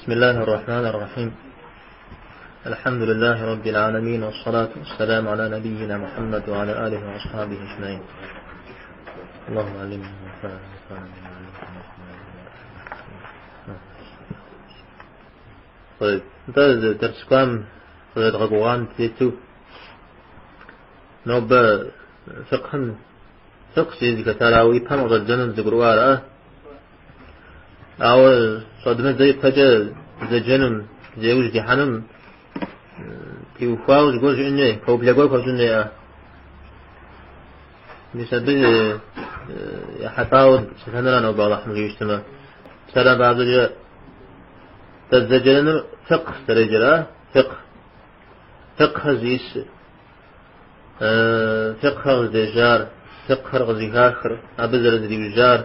بسم الله الرحمن الرحيم الحمد لله رب العالمين والصلاة والسلام على نبينا محمد وعلى آله وأصحابه أجمعين اللهم علمنا ما ينفعنا وانفعنا بما علمتنا. طيب, нтӏэ, дэрс кӏуам къызэрыдгъэгугъам тету нобэ фикъхым фикъ зыхэтар, ауэ ипэм къыщӏэддзэну зэгурыӏуар, ауэ щӏэдмыдзэ ипэкӏэ зэджэнум, зеужь дихьэнум теухуауэ зыгуэр жыӏэн хуей, пэублэ гуэр хуэщӏын хуейӏэ. Мис абы ехьэлӏауэ псэлъэнура нобэ Алыхьым жиӏэу щытмэ. Псалъэм папщӏэкӏэ дэ дызэджэнур фикъ зэреджэра, фикъ. Фикъхэр зиӏысыр, фикъхэр къыздежьар, фикъхэр къызыхахыр, абы зэрызриужьар.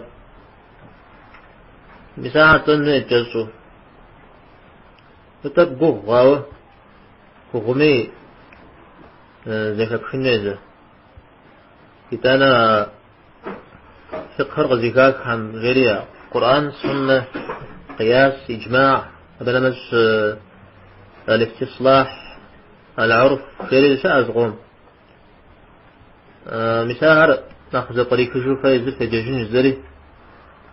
Мис ахэр тщӏэн хуей кӏэщӏу. Тӏэкӏу гугъу, ауэ гугъуми зэхэпхын хуей зэ. Итӏанэ фикъхэр къызыхаххэм жери Къурӏэн, суннэ, къияс, иджмагь, абы нэмыщӏ аль-истислахь, аль-урф жери щыӏэ зыкъом. Мис ахэр нэхъ зэпкърихыжу фэ езыр феджэжынщ зэри,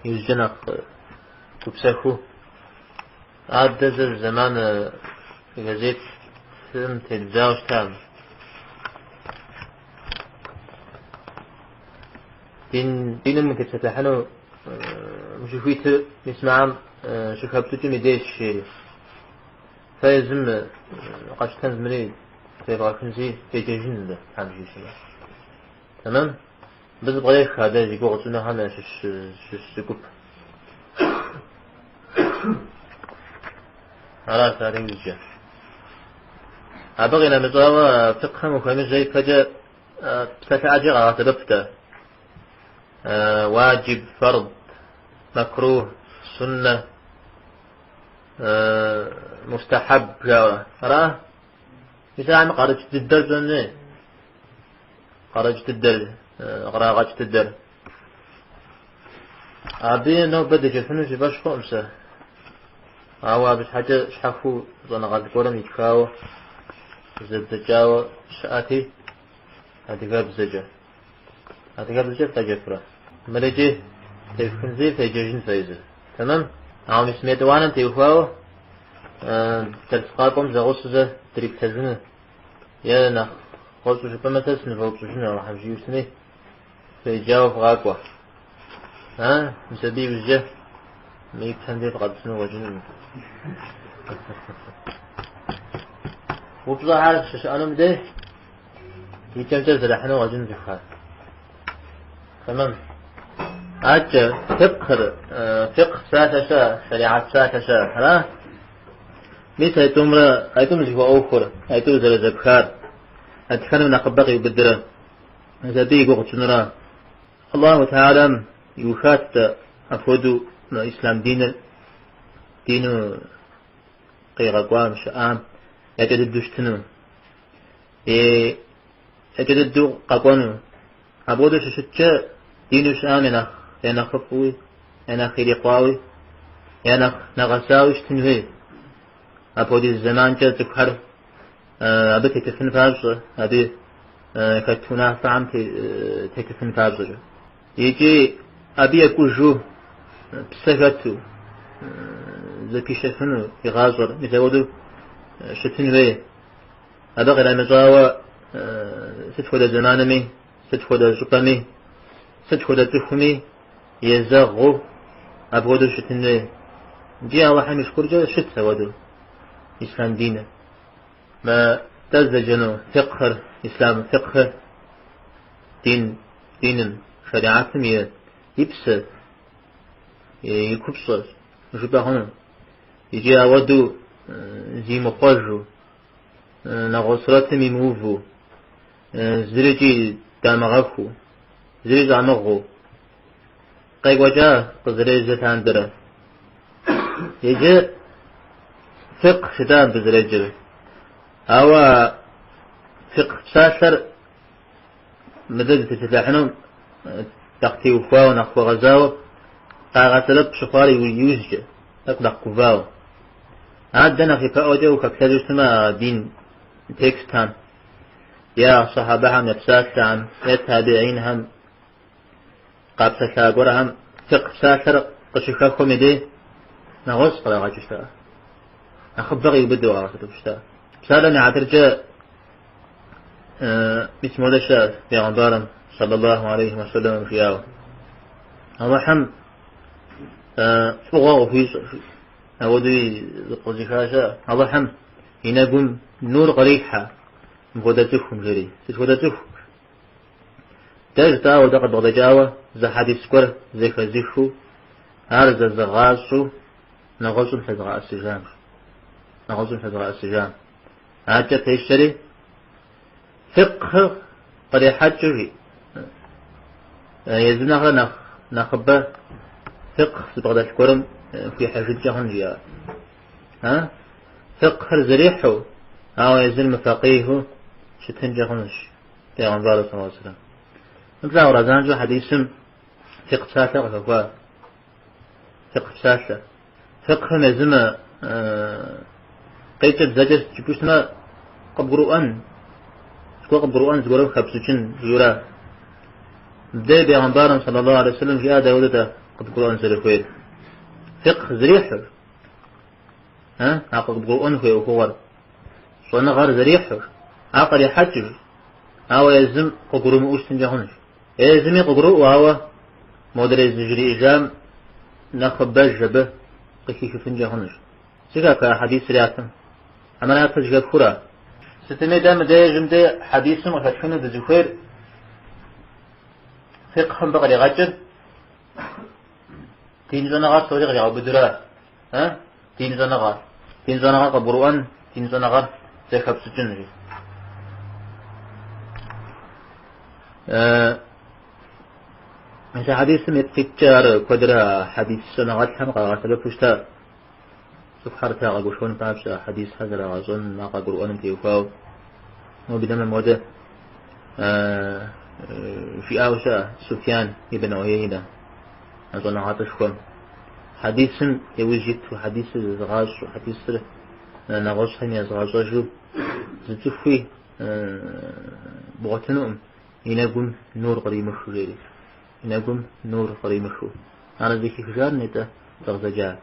иужькӏэ нэхъ гупсэхуу. Адэ зэ зэман газетым теддзауэ щытам. Диным утепсэлъыхьыну ущыхуитыр мис мыхэм щыхэпщӏыкӏым и дежщ, жери. Фэ езым къэфщтэн мыри тревгъэхынщи, феджэжын дэ, Тхьэм жиӏэу. Тэмэм? Мыбы зэпкърех адэ зи гугъу тщӏынухэм ящыщ зы гуп. Аращ ар иужькӏэ. Абы къинэмыщӏауэ фикъхэм ухуемыжьэ ипэкӏэ псалъэ ӏэджэ къагъэсэбэп дэ. Уаджиб, фард, макрух, суннэ, мустахьэб жаӏэурэ. Ара? Мис ахэм къарыкӏ дыдэр пщӏэн хуей. Къарыкӏ дыдэр, кърагъэкӏ дыдэр. Абы нобэ деджэфыну си фӏэщ хъукъым сэ. Ауэ абы щхьэкӏэ щхьэхуэу щӏэныгъэлӏ гуэрым итхауэ, зэдзэкӏауэ щыӏэти, адыгэбзэкӏэ. Адыгэбзэкӏэ фыкъеджэфрэ? Мырыкӏи тефхынщи, феджэжын фэ езыр. Тэмэм? Ауэ мис мы етӏуанэм теухуауэ дэрс къакӏуэм зэгъусэу зэ дриплъэжыну е нэхъ кӏэщӏу жыпӏэмэ, сэ сынывэупщӏыжыну, Алыхьым жиӏэу щытми, феджауэ фыкъакӏуэ. А, мис абы иужькӏэ мы ипэм де фыкъэтӏысыну къыщӏэкӏынукъым. Упщӏэхэр щыщыӏэнум де икӏэмкӏэ зэрыхьыну къыщӏэкӏын цӏыхухэр. Тэмэм. Адэкӏэ фикъхыр, фикъ псалъэ щыӏэ, шэригьэт псалъэ щыӏэ, ара? Мис айтӏумрэ, айтӏум зыхуэӏуэхур, айтӏур зэрызэпхар, дэтхэнэм нэхъыбэ къиубыдрэ, мис абы и гугъу тщӏынура. Аллаху Тэхьэлам иухат апхуэдэу мы ислъам диныр дину къигъэкӏуам, щыӏам якӏэ дыдэу щытыну, якӏэ дыдэу къэкӏуэну. Апхуэдэу щыщыткӏэ дину щыӏам я нэхъ, я нэхъыфӏуи, я нэхъ ирикъуауи, я нэхъ нэгъэсауи щытын хуей. Апхуэдиз зэманкӏэ цӏыхухэр абы тетыфын папщӏэ, абы хэт унафэхэм тетыфын папщӏэкӏэ. Икӏи абы екӏужу псэ хэту зэпищэфыну и гъащӏэр, мис апхуэдэу щытын хуей. Абы къинэмыщӏауэ сыт хуэдэ зэманми, сыт хуэдэ щӏыпӏэми, сыт хуэдэ цӏыхуми езэгъыу апхуэдэу щытын хуей. Икӏи Алыхьым и шыкуркӏэ щыт апхуэдэу ислъам диныр. Мы дэ зэджэну фикъхыр, ислъам фикъхыр дин, диным, шэригьэтым и и псэ, и купщӏэ жыпӏэ хъуну. Икӏи ауэдэу зимыхъуэжу, нэгъуэщӏ сурэтым имыувэу, зырикӏи дамыгъэхуу, зыри щӏамыгъуу, къекӏуэкӏа къызэрежьэ лъандэрэ. Иджы фикъ жытӏа абы зэреджэр. Ауэ фикъ псалъэр мыдэ дытепсэлъыхьыну нэхъ теухуауэ, нэхъ хуэгъэзауэ къагъэсэбэп щыхъуар иужькӏэ, тӏэкӏу нэхъ гувауэ. Адэ нэхъ ипэӏуэкӏэ ухэплъэжу щытмэ а дин текстхэм, е сахьабэхэм я псалъэхэм, е табиинхэм къапсэлъа гуэрхэм фикъ псалъэр къыщыхэхуэм и дей нэгъуэщӏ кърагъэкӏыу щыта. Нэхъыбэ къиубыду къагъэсэбэпу щыта. Псалъэм и хьэтыркӏэ мис модэ щыӏэ бегъымбарым саллаллаху алейхи уэсэлэмым жиӏауэ. Алыхьым фӏыгъуэ къыхуищӏэ. Ауэдэуи зыкъызыха щыӏэ. Алыхьым и нэгум нур кърихьэ мыпхуэдэ цӏыхум жери. Сыт хуэдэ цӏыху? Дэ жытӏауэ, дэ къыдбгъэдэкӏауэ зы хьэдис гуэр зэхэзыхыу, ар зэзыгъащӏэу нэгъуэщӏым лъэзыгъэӏэсыжам. Нэгъуэщӏым лъэзыгъэӏэсыжам. Адэкӏэ пещэри, фикъхыр кърихьэкӏыу жи. Езым нэхърэ нэхъ нэхъыбэ фикъ зыбгъэдэлъ гуэрым хуихьыжынкӏэ хъун жиӏа. А? Фикъхыр зэрихьэу, ауэ езыр мыфакъихыу щытынкӏэ хъунущ. Пегъэмбар саллаллаху алейхи вассалам. Мыплъагъурэ занщӏэу хьэдисым фикъ псалъэ къыхэхуа. Фикъ псалъэ. Фикъхэм езым къикӏыр бзэкӏэ жыпӏэу щытмэ, къыбгурыӏуэн, зыгуэр къыбгурыӏуэн, зыгуэрым хэпщӏыкӏын жиӏэура. Мыбдеж Пегъэмбарым саллаллаху алейхи вассалам жиӏа дауэдэт къыбгурыӏуэн зэрыхуейр. Фикъ зэрихьыр, а къыбгурыӏуэн хуей ӏуэхугъуэр, щӏэныгъэр зэрихьыр, ар кърихьэкӏыр, ауэ езым къыгурымыӏуэу щытынкӏэ хъунущ. Езыми къыгурыӏуэу, ауэ модрей зыжриӏэжам нэхъыбэж абы къыхихыфынкӏэ хъунущ. Зэхэпха хьэдисыр япэм? Хьэмэрэ япэ зэхэпхыура? Сытми дэ мыдежым дэ хьэдисым къыхэтхыну дызыхуейр фикъхым абы къригъэкӏыр дин щӏэныгъэр псори къригъэубыдура? Дин щӏэныгъэр. Дин щӏэныгъэр къыбгурыӏуэн, дин щӏэныгъэр зэхэпщӏыкӏын. Мис а хьэдисым ипкъ иткӏэ ар куэдрэ хьэдис щӏэныгъэлӏхэм къагъэсэбэпу щыта. Цӏыхухэр трагъэгушхуэн папщӏэ хьэдисхэр зэрагъэщӏэн, ар къагурыӏуэным теухуауэ. Уеблэмэ мыуэдэ жиӏауэ щыӏэ Суфьян ибн Уейнэ, а щӏэныгъэлӏышхуэм. Хьэдисым иужь иту, хьэдисыр зэзыгъащӏэу, хьэдисыр нэгъуэщӏхэм езыгъэщӏэжу зы цӏыхуи бгъуэтынукъым и нэгум нур къримыхыу, жери. И нэгум нур къримыхыу. Ар зэхихыжар нетӏэ дыкъызэджа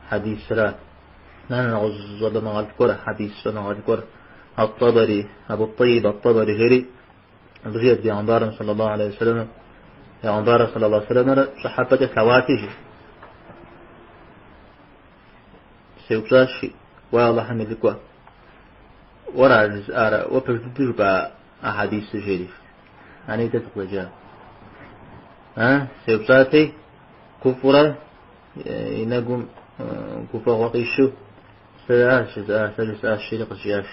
хьэдисра. Нэгъуэщӏ щӏэныгъэлӏ гуэр, хьэдис щӏэныгъэлӏ гуэр, Ат-Табари, Абу Тӏэйиб Ат-Табари жери, абы жиӏэрт Бегъымбарым саллаллаху алейхи вассалам, Бегъымбарыр саллаллаху алейхи вассаламрэ пщӏыхьэпӏэкӏэ слъэгъуати, жи. Сеупщӏащ, жи, уэ Алыхьым и лӏыкӏуэ, уэра жызыӏар, уэ пэж дыдэу жыпӏа а хьэдисыр, жери. А нетӏэ дыкъызэджа. А, сеупщӏати, гуфӏурэ и нэгум гуфӏэгъуэ къищу, сэращ жызыӏар, сэ жысӏащ, жери къызжиӏащ.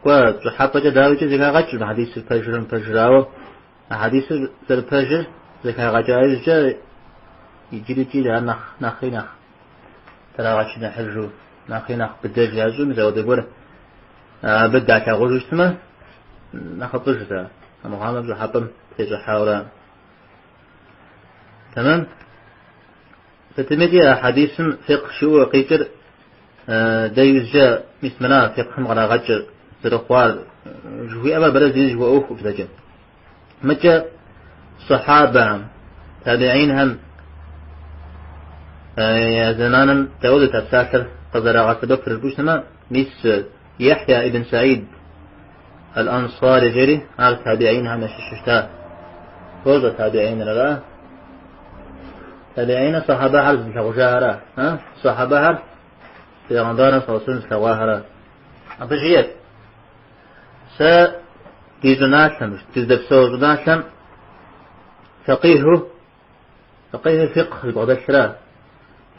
Кӏуэ, пщӏыхьэпӏэкӏэ дауикӏи зэхагъэкӏ мы хьэдисыр пэжрэ мыпэжрэ, ауэ а хьэдисыр зэрыпэжыр зэхагъэкӏа иужькӏэ иджырикӏи ар нэхъ, нэхъри нэхъ трагъэчыныхьыжу, нэхъри нэхъ быдэж ящӏу, мис ауэдэ гуэр абы далъагъужу щытмэ, нэхъыфӏыжт ар. Армыхъуамэ пщӏыхьэпӏэм тещӏыхьауэра. Тэмэм? Сытмикӏи а хьэдисым фикъ жиӏэу къикӏыр дэ иужькӏэ мис мыра фикъым кърагъэкӏыр зэрыхъуар жыхуиӏэмэ абырэ зыри жыхуэӏуэху бзэкӏэ. Мыкӏэ сахьабэхэм, табиинхэм я зэманым дауэдэт а псалъэр къызэрагъэсэбэпыр жыпӏэу щытмэ, мис Ехья ибн Саид аль-Ансари жери ар табиинхэм ящыщу щыта. Фощӏэ табииныр ара? Табииныр сахьабэхэр зылъагъужахэр ара? Сахьабэхэр Пейгъэмбарым саллаллаху алейхи вассалам зылъэгъуахэр ара? Абы жиӏэт, сэ ди щӏыналъэм, дыздэпсэу щӏыналъэм факъиху, факъиху фикъ зыбгъэдэлъра?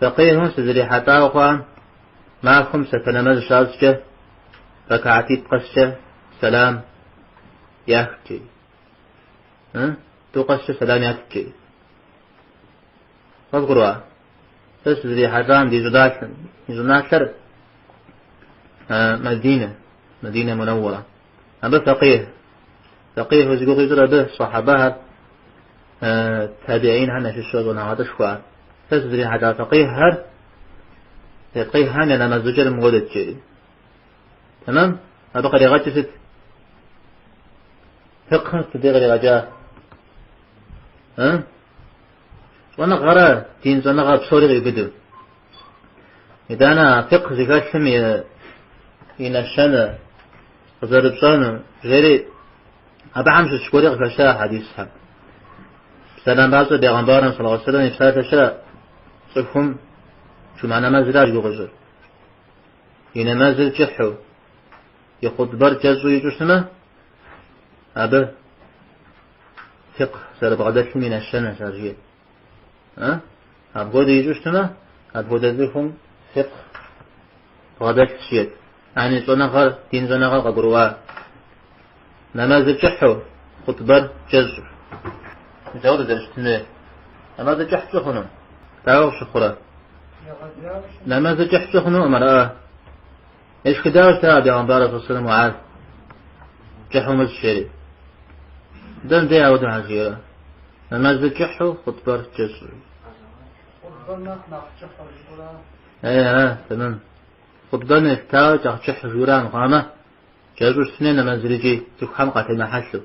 Факъиху сызрихьэлӏауэ хъуам махуэм псапэ нэмэз щащӏкӏэ, ракаатитӏ къэскӏэ сэлам яхт жери. Тӏу къэскӏэ сэлам ятт жери. Къывгурыӏуа? Сэ сызрихьэлӏам ди щӏыналъэм, ди щӏыналъэр Мадинэ, Мадинэ Мунэуэрэ. Абы факъих, факъиху зи гугъу ищӏыр абы сахьабэхэр, табиинхэм ящыщу щӏэныгъэлӏышхуэхэр. Сэ сызрихьэлӏа факъиххэр Фекъиххэм я нэмэз щӏыкӏэр мыуэдэт жери. Тэмэм? Абы къригъэкӏыр сыт? Фикъхым сыт дей къригъэкӏа? Щӏэныгъэрэ дин щӏэныгъэ псори къиубыду. Итӏанэ а фикъ зыхэлъым и нэщэнэ къызэрыпщӏэну жери абыхэм щыщ гуэри къыхэща хьэдисхэм. Псалъэм папщӏэ бегъымбарым саллаллаху алейхи вассалам и псалъэ щыӏэ цӏыхум жумэ нэмэзра зи гугъу ищӏыр. И нэмэзыр кӏыхьу, и хъутӏбэр кӏэщӏу ищӏу щытмэ, абы фикъ зэрыбгъэдэлъым и нэщэнэщ ар жиӏэ. Апхуэдэу ищӏу щытмэ, апхуэдэ цӏыхум фикъ бгъэдэлъщ жиӏэт. Яни щӏэныгъэр, дин щӏэныгъэр къэгурыӏуа. Нэмэзыр кӏыхьу, хъутӏбэр кӏэщӏу. Мис ауэдэ зэрыщытын хуейр. Нэмэзыр кӏыхь пщӏы хъуну? Дауэ къыщыхъурэ? Нэмэзыр кӏыхь пщӏы хъунукъым, ара? Ешхыдауэ щыта бегъымбарыр саллаллаху алейхи вассалам Муаз. Кӏыхь умыщӏ жери. Дэ мыдей ауэдэу хьэ жиӏэрэ? Нэмэзыр кӏыхьу, хъутӏбэр кӏэщӏу. Хъутӏбэр нэхъ нэхъ кӏыхьу жиӏэура? Е, ара, тэмэм. Хъутӏбэм елъытауэ кӏэхъ кӏыхь жиӏэура мыхъуамэ, кӏэщӏу щытын хуей нэмэзыр икӏи цӏыхухэм къатемыхьэлъэу.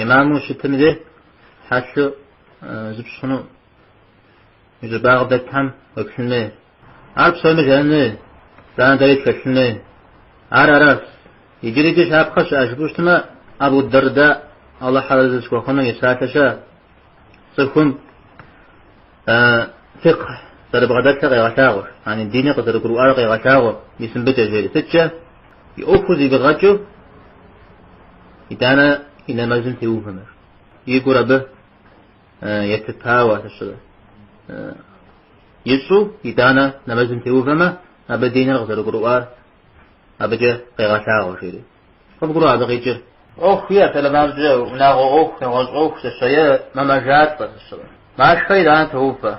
Имаму щытым де хьэлъэу зыпщӏ хъуну. И щӏыбагъ дэтхэм уеплъын хуей. Ар псоми жаӏэн хуей, итӏанэ дэри тхэлъын хуей. Ар аращ. Иджырикӏи щапхъэ щыӏэ жыпӏэу щытмэ, Абу Дэрда, Алыхь арэзы зыхуэхъуну и псалъэ щыӏэ, цӏыхум фикъ зэрыбгъэдэлъыр къегъэлъагъуэ, яни диныр къызэрыгурыӏуар къегъэлъагъуэ, мис мыбыкӏэ жери. Сыткӏэ? И ӏуэхур зэфӏигъэкӏыу, итӏанэ и нэмэзым теувэмэ. И гур абы етыпауэ щыщрэ. Ищӏу, итӏанэ нэмэзым теувэмэ, абы диныр къызэрыгурыӏуар абыкӏэ къегъэлъагъуэ, жери. Къыбгурыӏуа абы къикӏыр? ӏуэху иӏэ, псалъэм папщӏэ, унагъуэ ӏуэху, нэгъуэщӏ ӏуэху, зэщэ, е мэмэжалӏэ, зэщэрэ. Машхэри итӏанэ тоувэ.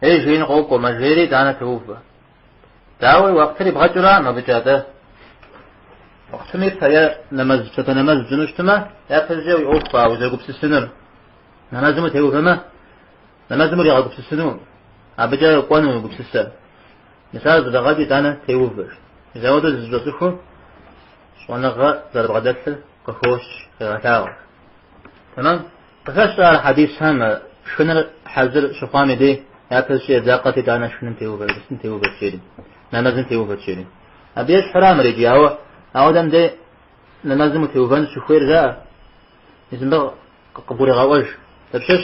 Е жеин къокӏуэ, мэжейри итӏанэ тоувэ. Дауи, уэкътыр ибгъэкӏыуракъым абыкӏэ атӏэ. Уэкътым ипэ е нэмэз, псапэ нэмэз пщӏыну щытмэ, япэщӏыкӏэ уи ӏуэху а узэгупсысынур. Нэмэзым утеувэмэ, нэмэзым уригъэгупсысыну, абыкӏэ кӏуэну уи гупсысэр. Мис ар зэфӏэгъэкӏи итӏанэ теувэ. Мис ауэдэу зыщӏэ цӏыхум щӏэныгъэ зэрыбгъэдэлъыр къыхощ, къегъэлъагъуэ. Тэмэм? Къыхэщ ар хьэдисхэм шхыныр хьэзыр щыхъуам и дей япэщӏыкӏэ едзакъэт итӏанэ шхыным теувэ, ерыскъым теувэт жери, нэмэзым теувэт жери. Абы ещхьыра мыр иджы, ауэ ауэдэм дей нэмэзым утеувэн щыхуейр жаӏэ. Мис мыбы къыбгурегъэӏуэж. Дапщэщ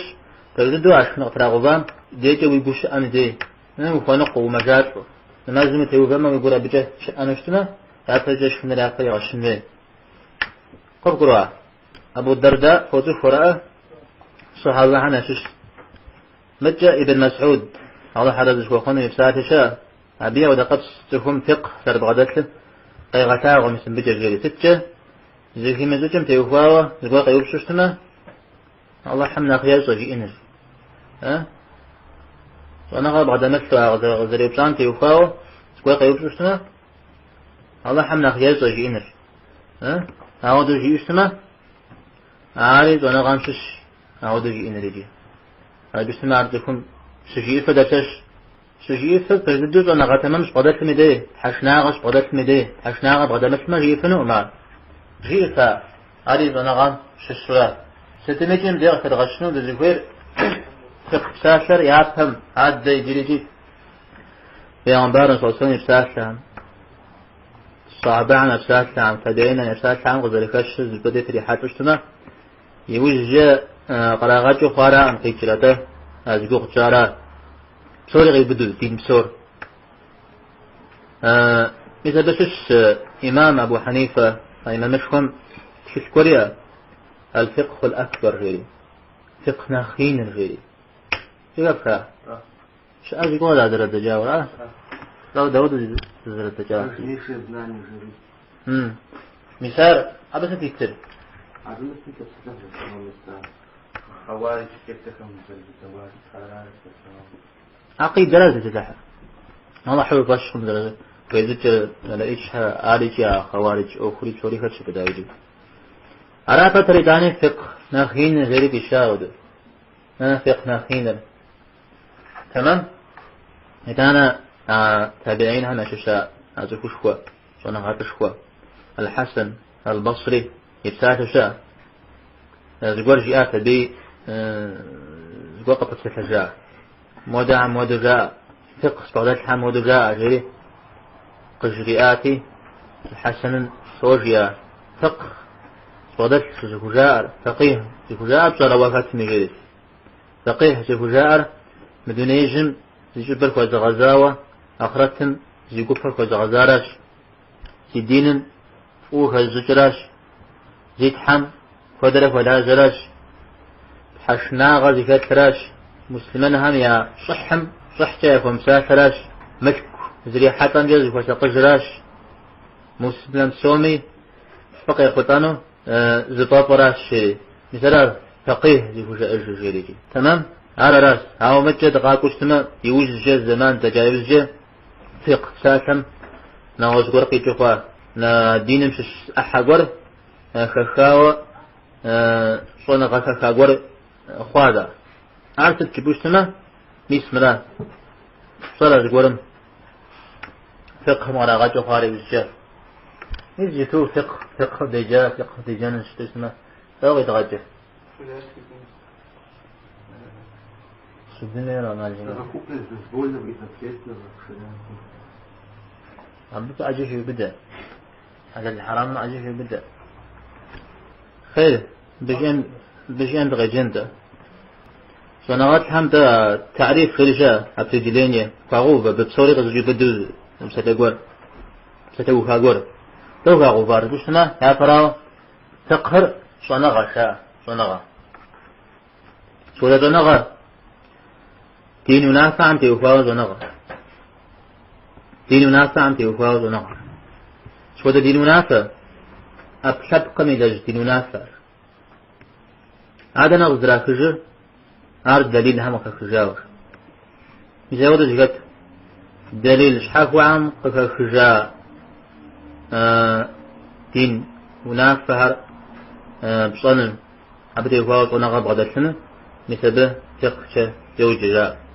пэж дыдэу а шхын къытрагъэувам декӏэ уи гур щыӏэм и дей, ухуэныкъуэу, умэжалӏэу. Нэмэзым утеувэмэ, уи гур абыкӏэ щыӏэну щытмэ, япэкӏэ шхыныр япэ игъэщын хуей. Къыбгурыӏуа? Абу Дэрда фоцӏыху араӏэ сахьабэхэм ящыщ. Мыдкӏэ Ибн Масӏуд, Алыхь арэзы зыхуэхъуну и псалъэ щыӏэ, абы ауэдэ къэпс цӏыхум фикъ зэрыбгъэдэлъыр къегъэлъагъуэ мис мыбыкӏэ жери. Сыткӏэ? Зыхимыщӏыкӏым теухуауэ зыгуэр къеупщӏу щытмэ, Алыхьым нэхъ ещӏэ жиӏэныр. Щӏэныгъэ бгъэдэмылъу а къызэреупщӏам теухуауэ зыгуэр къеупщӏу щытмэ, Алыхьым нэхъ ещӏэ жиӏэныр. Ауэдэу жиӏэу щытмэ, ари щӏэныгъэм щыщ, ауэдэу жиӏэныр иджы. Абы щытмэ, ар цӏыхум щыжиӏэфыр дапщэщ? Щыжиӏэфыр пэж дыдэу щӏэныгъэ тэмэм щыбгъэдэлъым и дей, тхьэшынагъэ щыбгъэдэлъым и дей, тхьэшынагъэ бгъэдэмылъмэ жиӏэфынукъым ар. Жиӏэфа, ари щӏэныгъэм щыщура. Сытымикӏи мыбдеж къыхэдгъэщыну дызыхуейр фикъ псалъэр япэм, адэ иджырикӏи Бегъымбарым саллаллаху алейхи вассалам и псалъэхэм, сахьабэхэм я псалъэхэм, табиинхэм я псалъэхэм къызэрыхэщыр зыщӏыпӏэ дей трихьэлӏэу щытмэ, иужькӏэ кърагъэкӏыу хъуаракъым къикӏыр, атӏэ а зи гугъу тщӏара. Псори къиубыду, дин псор. Мис абы щыщ имам Абу Хьэнифэ, а имамышхуэм тхылъ гуэр иӏэ, Аль-Фикъху аль-Акбар жери, фикъ нэхъ иныр жери. Зэхэпха? Щыӏэ зи гугъэр а зэрадзэкӏауэ, а? Дауэ дауэдэу зэрадзэкӏа? Важнейшее знание жери. Мис ар, абы сыт итыр? Абы сыт тепсэлъыхь мис хауаридж сектэхэм зэрызэдэуар, ара зытепсэлъыхьыр? Акъидэра зытепсэлъыхьыр. Алыхьыр уи фӏэщ хъун зэрыхуейр, мэлэӏичхэр, ар икӏи а хауаридж ӏуэхури псори хэтщ абы дауикӏи. Ара пэтрэ итӏани фикъ нэхъ иныр жери фӏища ауэдэу. Фикъ нэхъ иныр. Тэмэм? Итӏанэ А табиинхэм ящыща а цӏыхушхуэ, щӏэныгъэлӏышхуэ Аль-Хьэсэн Аль-Басри и псалъэу щыӏэ. Зыгуэр жиӏат абы зыгуэр къыпэпсэлъэжа. Модэхэм модэу жаӏэ, фикъ зыбгъэдэлъхэм модэу жаӏэ, жери къыжриӏати, Хьэсэным лӏо жиӏа, фикъ зыбгъэдэлъ зыхужаӏэр, фэкъих зыхужаӏэр пщӏэрэ уэ хэтми, жери. Фэкъих зыхужаӏэр мы дунеижьым зи щӏыбыр хуэзыгъэзауэ, ахърэтым зи гупэр хуэзыгъэзаращ, зи диным фӏыуэ хэзыщӏыкӏыращ, зи Тхьэм куэдрэ хуэлажьэращ, тхьэшынагъэ зыхэлъращ, муслъымэнхэм я щӏыхьым щӏыхькӏэ яхуэмыпсалъэращ, мылъку зрихьэлӏэмкӏэ зыхуэсакъыжращ, муслъымэн псоми фӏы къехъулӏэну зыфӏэфӏыращ, жери. Мис ара фэкъих зыхужаӏэжыр, жери икӏи. Тэмэм? Ар аращ. Ауэ мыдкӏэ дыкъакӏуэу щытмэ, иужькӏэ, зэман дэкӏа иужькӏэ, фикъ псалъэм нэгъуэщӏ гуэр къикӏыу хъуа. Диным щыщ ӏыхьэ гуэр хэхауэ, щӏэныгъэ хэха гуэр хъуа да. Ар сыт жыпӏэу щытмэ, мис мыра. Пщӏэрэ зыгуэрым фикъым кърагъэкӏыу хъуар иужькӏэ. Мис иджыту фикъ, фикъыр деджа, фикъыр деджэну щыту щытмэ, дауэ къидгъэкӏыр? Судым роман. Совокупность дозволенного и запретного в шариате. Абы ӏэджэ хеубыдэ. Хьэлэл хьэрамым ӏэджэ хеубыдэ. Хъер, быжиӏэм дыкъеджэн-тӏэ. Щӏэныгъэлӏхэм дэ таъриф жери щыӏэ, определение, хуагъэув абы псори къызэщӏиубыдэу псалъэ гуэр, псалъэуха гуэр. Дауэ хуагъэувар жыпӏэу щытмэ, япэрауэ, фикъхыр щӏэныгъэ жаӏэ, щӏэныгъэ. Сыт хуэдэ щӏэныгъэ, дин унафэхэм теухуауэ щӏэныгъэ. Дин унафэхэм теухуауэ щӏэныгъэ. Сыт хуэдэ дин унафэ, ӏэпкълъэпкъым илэжь дин унафэр. Ар дэнэ къыздрахыжыр? Ар дэлилхэм къыхэхыжауэ. Мис апхуэдэу зыхэт дэлил щхьэхуэхэм къыхэхыжа дин унафэхэр пщӏэным, абы теухуауэ щӏэныгъэ бгъэдэлъыным, мис абы фикъкӏэ йоджэ жаӏэ.